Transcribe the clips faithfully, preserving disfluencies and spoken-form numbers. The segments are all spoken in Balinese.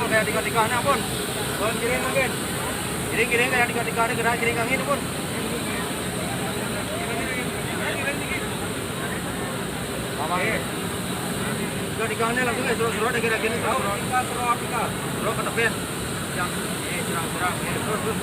Kayak tiga-tiga anak pun. Pun kiring mungkin. Kiring, kiring kayak tiga-tiga ada gerak kiring angin pun. Apa ya? Tiga-tiga ini langsung ya, suruh-suruh ada kira-kira suruh-suruh. Suruh ke tepi. Yang, eh, serang-serang. Eh, terus, terus.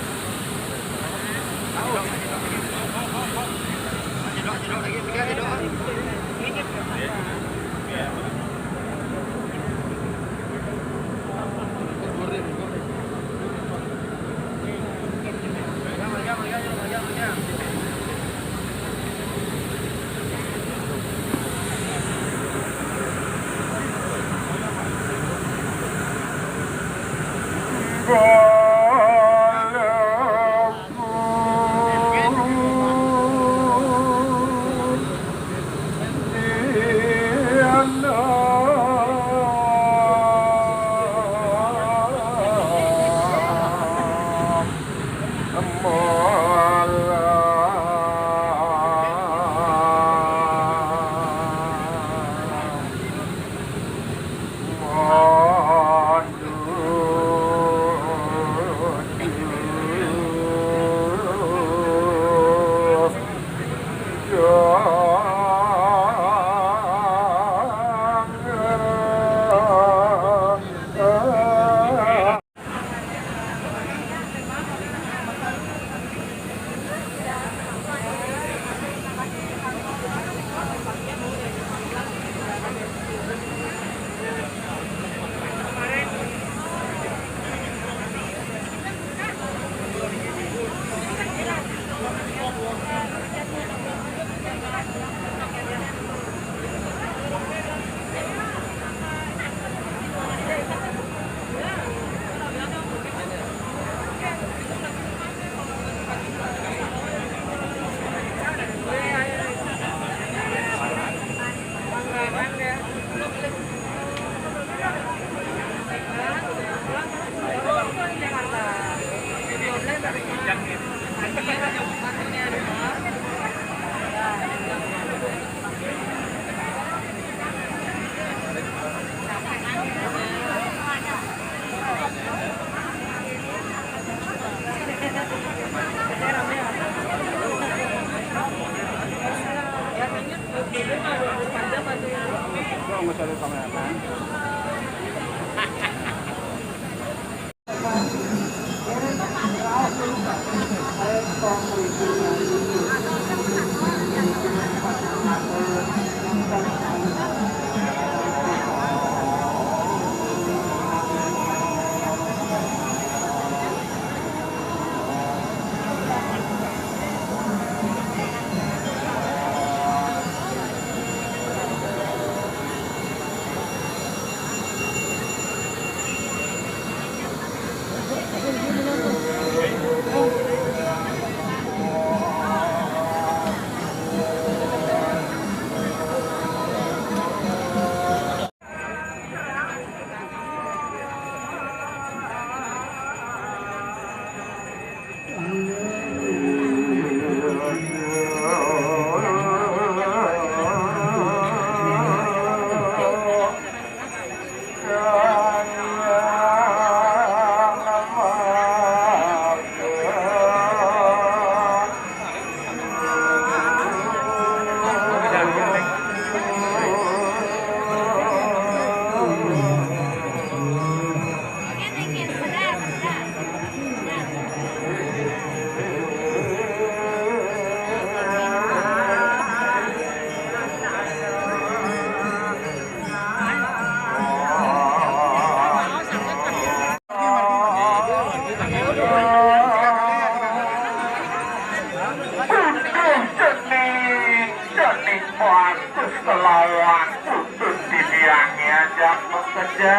Uduh, cening, cening bagus kelawan uduh didiange ajak bekerja.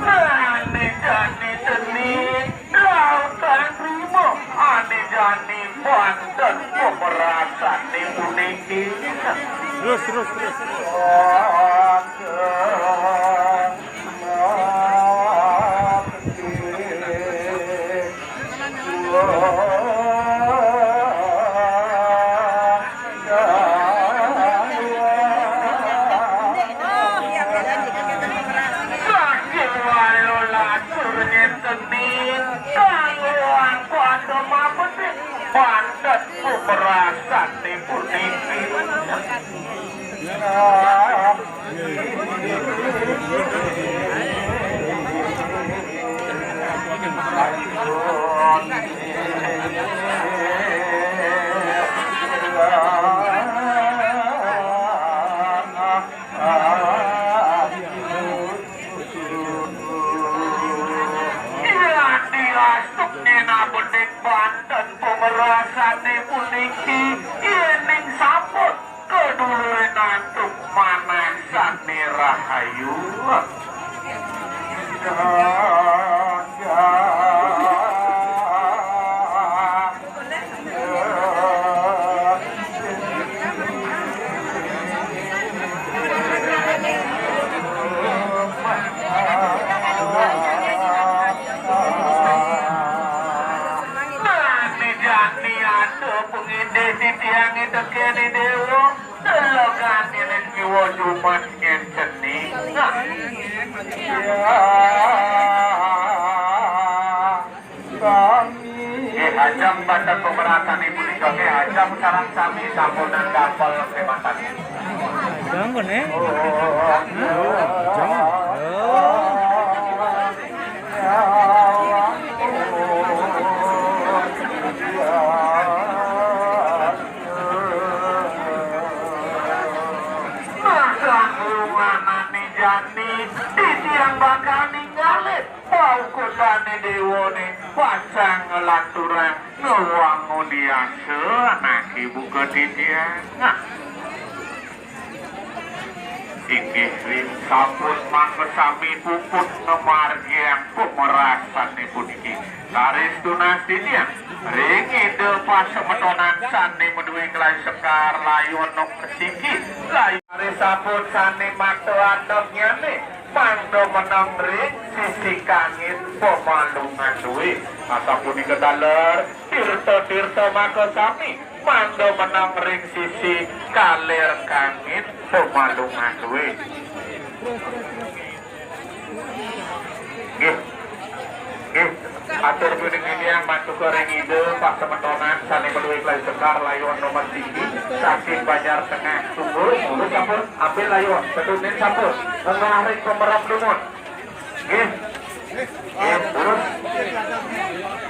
Ane jani jeni, lautan rima. Ane jani banten pemerasan puniki. Saking walo latur ngenten ning kanggo angkada mabedhek banten pemerasan nipun niki. Yadi astuk nena bedik banten pemerasan puniki yening sampun kedulurin antuk manah sane rahayu. Nani jani ada pengidih titiang ida kene dewa, delogan yen kiwa jumat ngenceni. Nah. Ya. Nggih, ajeng banten pemerasan ibu nika nggih, ajeng sareng sami sampunang dapel kematan. Jangan, eh? Jangan. Makan rumah nani jani, titiang bakal ninggalin. Paukutane dewane pacang nglanturang ngawangun yasa anake buka titiang. Nah. Inggih ring sampun mangka sami puput ngamargiang pamerasane puniki. Raris tunas titiang ring Ida pasemetonan sane madue kelai sekar layuan nomor siki. Layu raris sampun sane makta andoknyane. Mangda meneng ring sisi kangin pemalungan duit. Asapunika taler, tirta-tirta makasami. Mangda meneng ring sisi kaler kangin pemalungan duit. Nggih. Nggih. Atur pining titiang mantuka ring Ida pasemetonan sane madue kelai sekar layuan nomor siji saking Banjar Tengah Tunggul. Lurus sampun, ambil layuan, pedunin sampun. Munggah ring pemerem dumun. Nggih. Nggih, lurus.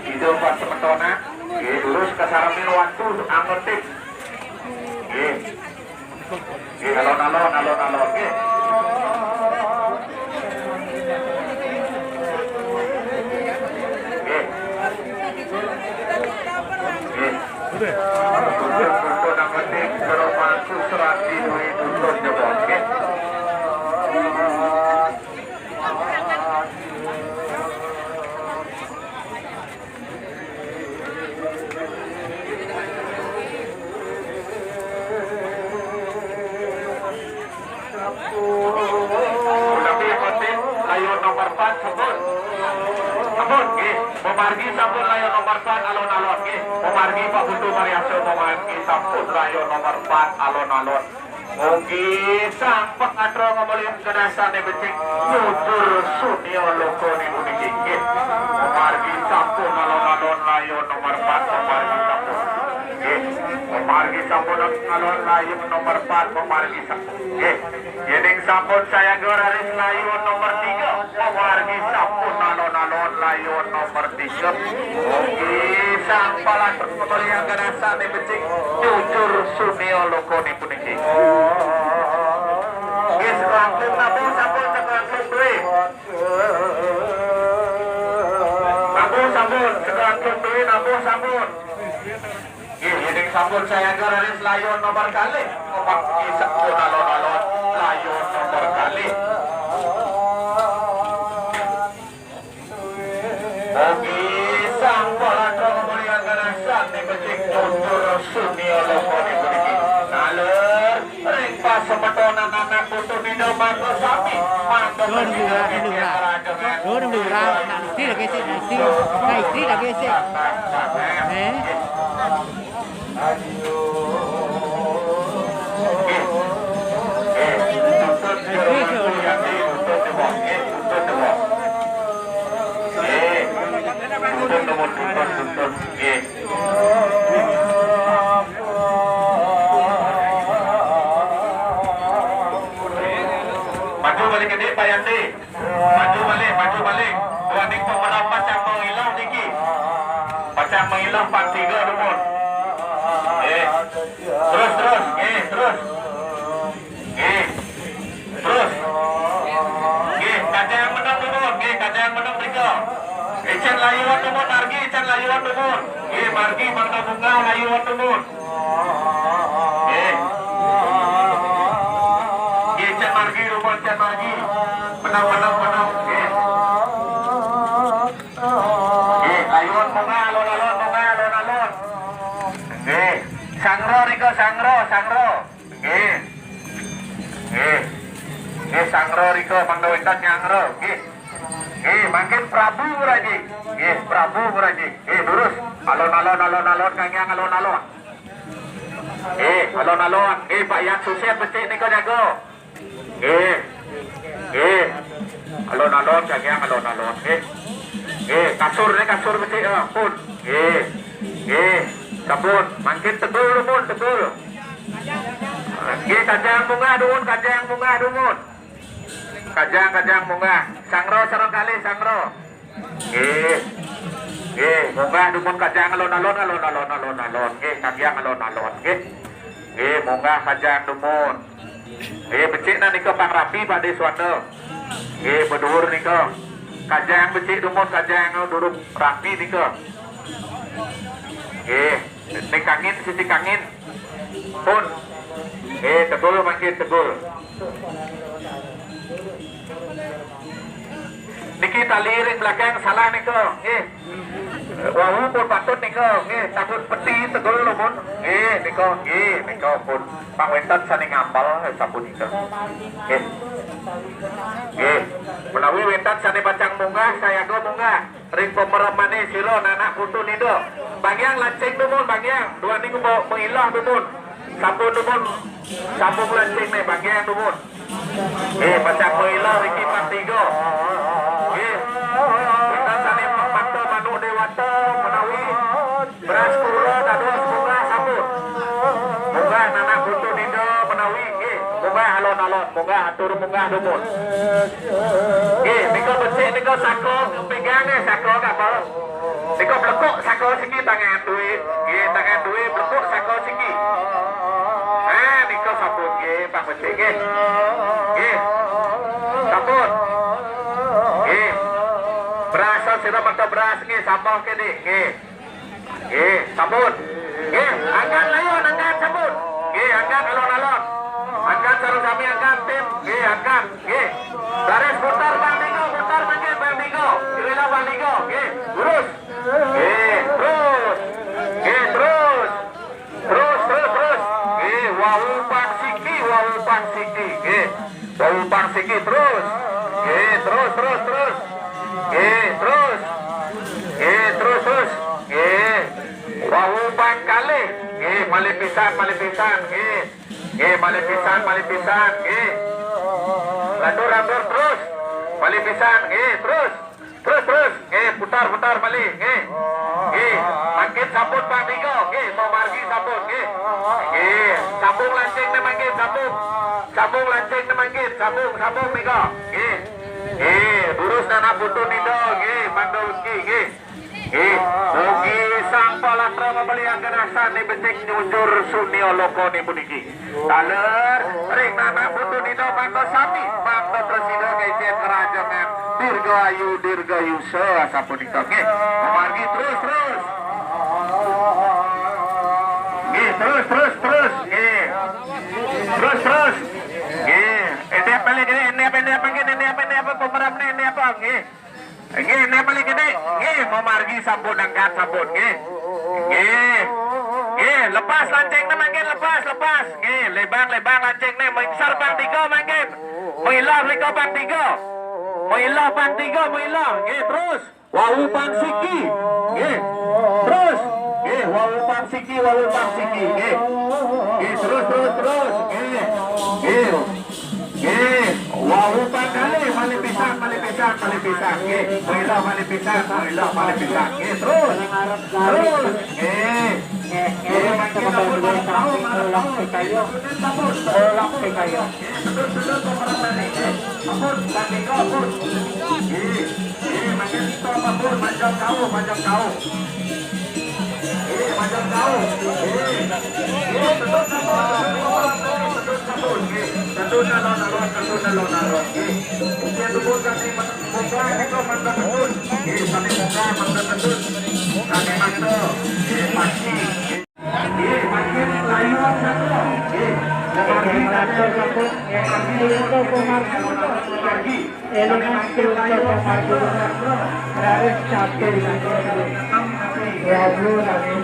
Ida pasemetonan. Nggih, lurus kasaremin watu angetip. Nggih. Nggih, alon-alon, alon-alon, nggih. Nggih. Nggih. Tuntun-tuntun nang penting, Jero Mantu serati duwe tuntun jebos, nggih. Tapi yang penting, layuan nomor empat sampun. Sampun, nggih. Pemargi sampun layuan nomor empat alon-alon, nggih. Pemargi Pak Putu Mariasa, pemargi sampun layuan nomor empat alon-alon. Mugi sang pangatra ngamolih genasane becik nyujur sunia lokane puniki, nggih. Pemargi sampun alon-alon layuan nomor empat, pemargi sampun. Nggih. Pemargi sampun alon layuan nomor empat, pemargi sampun. Nggih. Yening sampun sayaga raris layuan nomor tiga, pemargi sampun alon-alon layuan nomor tiga. Mugi sang palatur pemelian genasane becik nyujur sunia lokane puniki. Nggih, selangkung namung sampun, selangkung duwe. Namung sampun, selangkung duwe, namung sampun. Nggih, yening sampun sayaga raris layuan nomor kalih. Pemargi sampun alon-alon layuan nomor kalih. Mugi sang palatur pemelian genasane becik nyujur sunia lokane puniki. Taler ring pas Semeton anak-anak putu nida mangga sami, mangga Don Lurah, Don Lurah. Don Lurah, nak istri lagi sik, nak istri. Nak istri lagi sik. Eh? Istri, Don. Maju balik ke dia, Pak Yandi. Maju balik, maju balik. Buat ni pemerang pacang mengilau niki. Pacang mengilau pan tiga dumun. Eh. Terus, terus. Eh, terus. Eh. Terus. Nggih, kajang menung dumun, nggih, kajang menung mriko. Ican layuan dumun, margi ican layuan dumun. Nggih, margi mangda bungah layuan dumun. Nggih. Nggih, ican margi dumun, ican margi. Menung, menung, menung. Nggih. Nggih, layuan bungah, alon-alon, bungah, alon-alon. Nggih. Sangro riko, sangro, sangro. Nggih. Nggih. Nggih, sangro riko mangda wénten nyangro. Nggih. Nggih, mangkin Prabu Raji. Nggih, Prabu Raji. Nggih, lurus. Alon-alon, alon-alon, kangyang alon-alon. Nggih, alon-alon. Nggih, Pak Yan Suset becik nika jaga. Nggih. Nggih. Alon-alon, kangyang alon-alon. Nggih. Nggih, kasur ni kasur becik, eh, pun. Nggih. Nggih. Sampun, mangkin tegul dumun, tegul. Nggih, kajang bungah dumun, kajang bungah dumun. Kajang, kajang bungah. Sangro, sangro kalih, sangro. Nggih. Nggih, bungah dumun kajang alon-alon, alon-alon, alon-alon. Nggih, kajang alon-alon. Nggih. Nggih, bungah kajang dumun. Nggih, becik nah nika pang rapi Pak Deswanda. Nggih, beduhur nika. Kajang becik dumun, kajang durung rapi nika. Nggih, ning kangin, sisi kangin. Pun. Nggih, tegul mangkin tegul. Niki tali ring belakang salah nika, nggih. Wau pun patut nika, nggih, takut peti tegul pun. Nggih, nika, nggih, nika pun. Pang wénten sané ngambel, eh, sapunika. Nggih. Nggih. Menawi wénten sané pacang munggah, sayaga munggah. Ring pameremané sira anak putu nida. Bangyang lancing dumun, bangyang. Duaning mau mengilah dumun. Sampun dumun. Sampun lancing né, bangyang dumun. Nggih, pacang mailah riki pang tiga. Nggih. Kita sané mata manuk déwata menawi beras kura dados munggah sampun. Munggah anak putu nida menawi nggih. Munggah alon-alon, munggah atur munggah dumun. Nggih, nika becik nika saka pegang nggih saka kapal. Nika blekuk saka siki tangan duwe. Nggih, tangan duwe blekuk saka siki. Ah, nika sampun nggih, Pak Becik nggih. Nggih. Sampun. Nggih. Berasa sira mata beras nggih, sambah ke dik. Nggih. Nggih, sampun. Nggih, angkat layun, angkat sampun. Nggih, angkat alon-alon. Angkat sareng sami angkat tim. Nggih, angkat. Nggih. Baris putar Bang Tigo, putar mangkin Bang Tigo. Kira Bang Tigo. Nggih, lurus. Nggih, terus. Nggih, terus. Terus, terus, terus. Nggih, wau pang siki, wau pang siki. Nggih. Wau pang siki terus. Nggih, terus, terus, terus. Nggih, terus. Nggih, terus, terus. Nggih. Wau pang kalih. Nggih, malih pisan, malih pisan. Nggih. Nggih, malih pisan, malih pisan. Nggih. Lantur, lantur terus. Malih pisan. Nggih, terus. Terus, terus. Nggih, putar, putar malih. Nggih. Nggih. Mangkin sampun pang tiga. Nggih, mau margi sampun. Nggih. Nggih. Sambung lancing né mangkin, sambung. Sambung lancing né mangkin, sambung, sambung tiga. Nggih. Nggih, durus anak putu nida. Nggih, mangda ugi. Nggih. Nggih. Mugi Sang Palatra mabeliaken asané becik nyujur sunia lokané puniki. Taler, ring anak putu nida mangda sami, mangda prasida ngécén kerajangan, dirgayu, dirgayusa, sapunika nggih. Margi terus, terus. Nggih, terus, terus, terus. Nggih. Terus, terus. Nggih. Endep balik, endep, endep, endep, endep, endep, pemeremné, endep, nggih. Nggih, né paling gedé. Nggih, mamargi sampun angkat sampun nggih. Nggih. Nggih, lepas Lepas lancingné mangkin, lepas, lepas. Nggih, lebang, lebang lancingné, mengser Bang Tiga mangkin. Mengilah mriko Bang Tiga. Mengilah Bang Tiga, mengilah. Nggih, terus. Wau Bang Siki. Nggih. Terus. Nggih, wau Bang Siki, wau Bang Siki. Nggih. Nggih, terus, terus, terus. Nggih. Nggih. Nggih, wau Bang Kali, malih pisan, malih pisan, malih pisan. Nggih, mila malih pisan, mila malih pisan. Nggih, terus. Terus. Nggih. Nggih, mangkin ampun, malih tahu, malih tahu. Nggih, sudut, sudut, ampun. Nggih, sudut, sudut, ampun. Nggih, ampun, Bang Niko, ampun. Nggih, nggih, mangkin stop, ampun, panjang jauh, panjang jauh. Nggih, macam tahu. Nggih. Nggih, betul, betul, betul, betul, betul, betul, nggih. Betul, alon, alon, betul, alon, alon, nggih. Usia tubuh kami men-, muka itu mantap betul. Nggih, kami muka mantap betul. Kami mantap. Nggih, pasti. Nggih, pasti layuan satu. Nggih. Pasti layuan satu. Pasti layuan satu. Pasti. Elemen kultur Kota Padang, raris catur, rabu, rabu,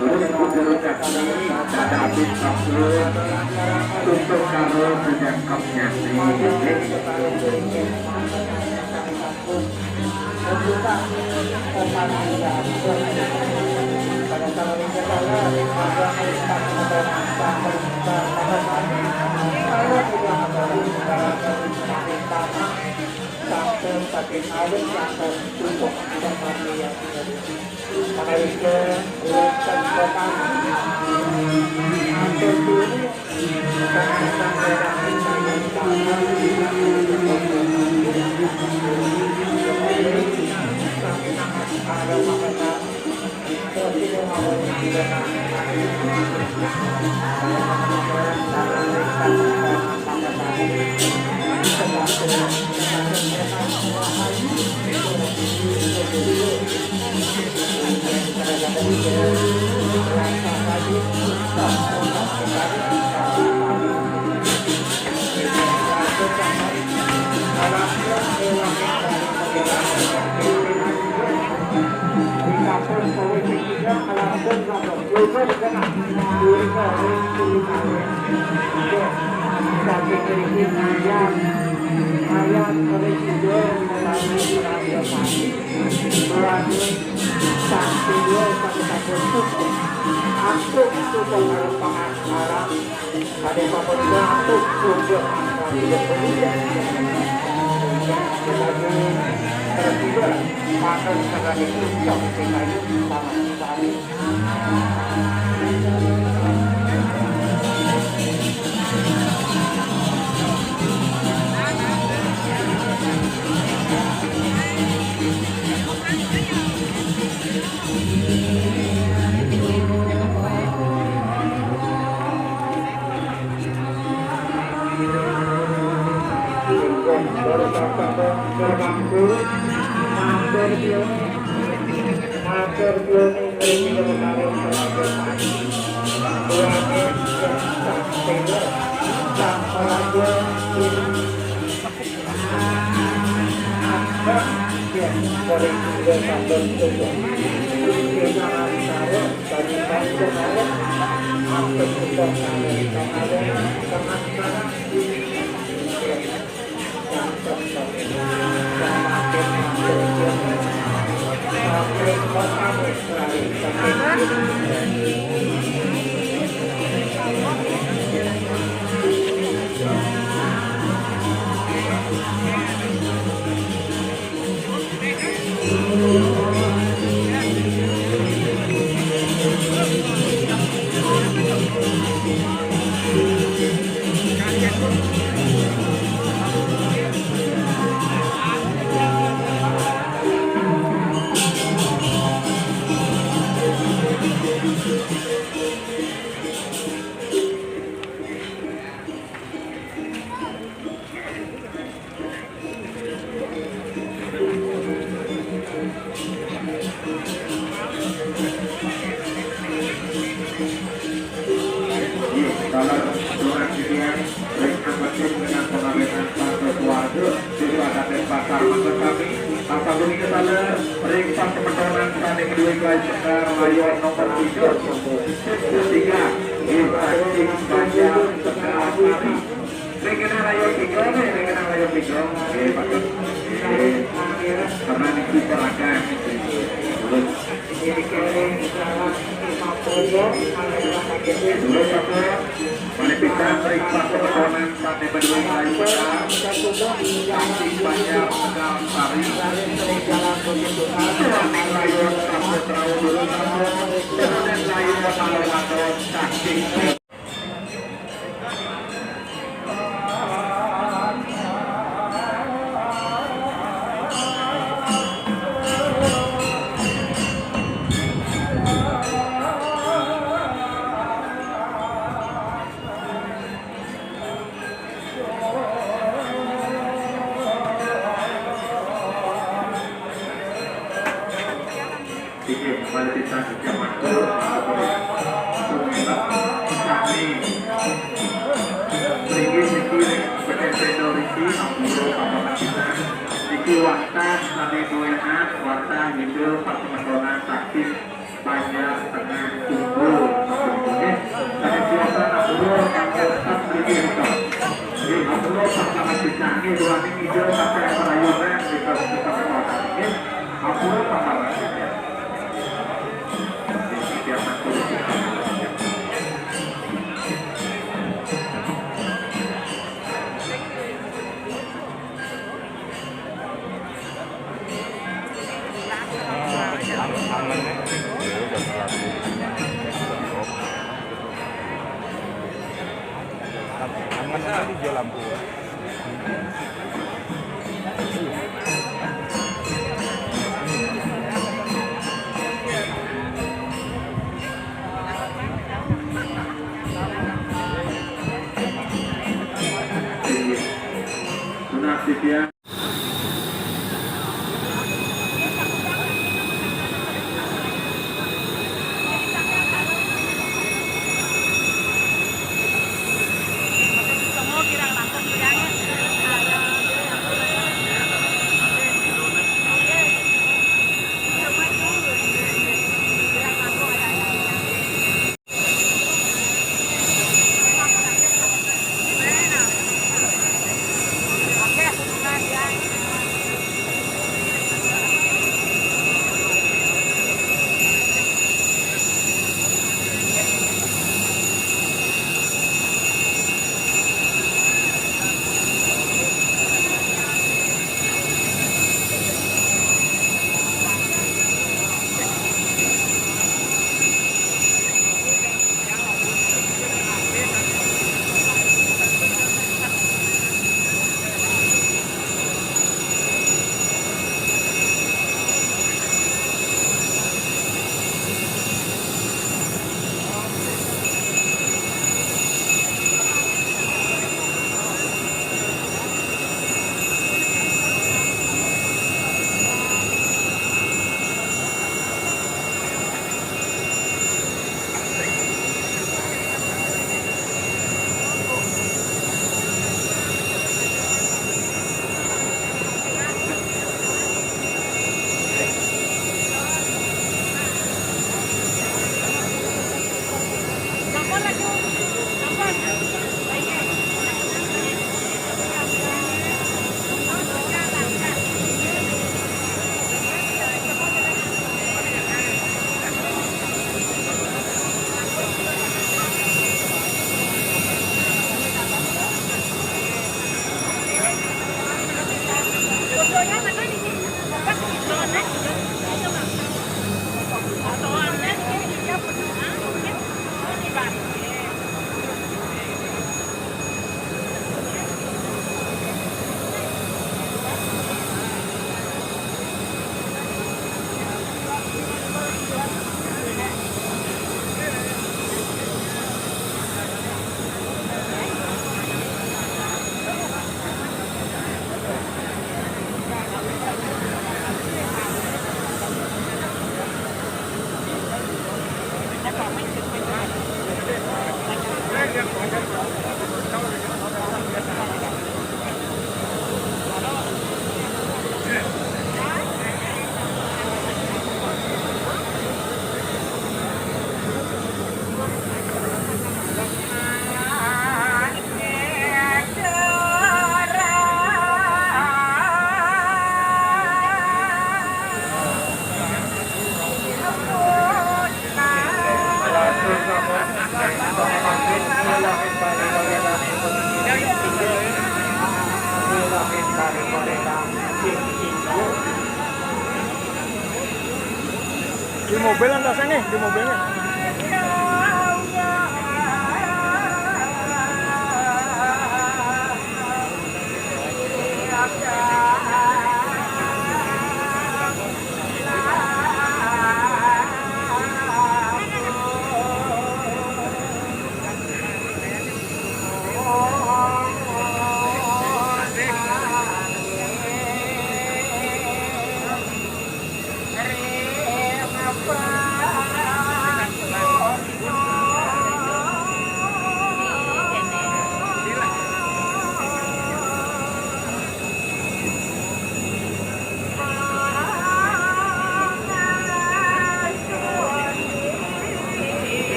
Terus kudu kasih pada habis makhluk untuk karo sedangkap nyati. Sampai saking alit, sampai cukup, sampai yang tidak. Maka itu, urusan kota. Hampir dulu, Aku itu pengacara. Ada papan jatuh, sudah tidak boleh. Sebagai tertidur, maka sebagai ucap sekali sama sekali. Ring pasemetonan sané madué gelar Sekar Rayon nomor tiga. Tiga, Ibrahim Banjar Sekar Sari. Ring kena Rayon tiga, nih, ring kena Rayon tiga. Nggih, Pak. Nggih. Karena niki peragan. Terus. Terus, Pak. Malih pisan ring pasemetonan sané madué gelar Sekar. Saking Banjar Tegal Sari. Tuan Rayon Saputra Ulun Sampun. Tuan Rayon Alun Alun saking Inggih, malih pisan inggih matur. Sami. Mriki niki ring P T P Doriki, ampura pamotongan pisan. Niki wantah sami nuenan, wantah ngidul pasemetonan saking Banjar Tengah Tunggul. Nggih, saking biasa ampura kangge tetep mriki nika. Nggih, ampura pasemetonan pisan nggih, duaning ngidul sampai parayunan nika, nika kekuatan. Nggih, ampura pasemetonan. Aman tadi dia lampu. Nasib ya. Di mobil lantasnya nih, di mobilnya.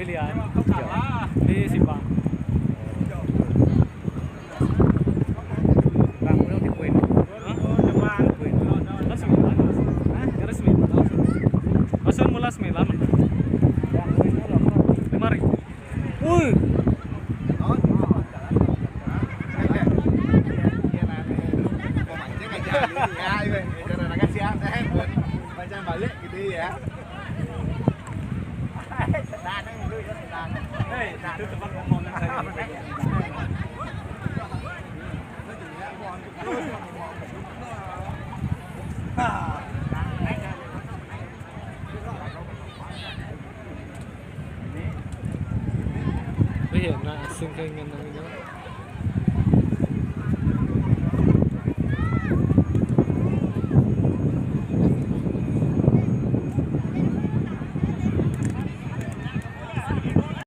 Pilihan. Di Simpang. Bang, udah di poin. Hah? Poin. Kan sembilan. Hah? Kira sembilan. Masa mula sembilan. Lima ribu. Wih. Hei, itu tempat ngomongnya saya. Iya, nah, asing kayak ngene-ngene.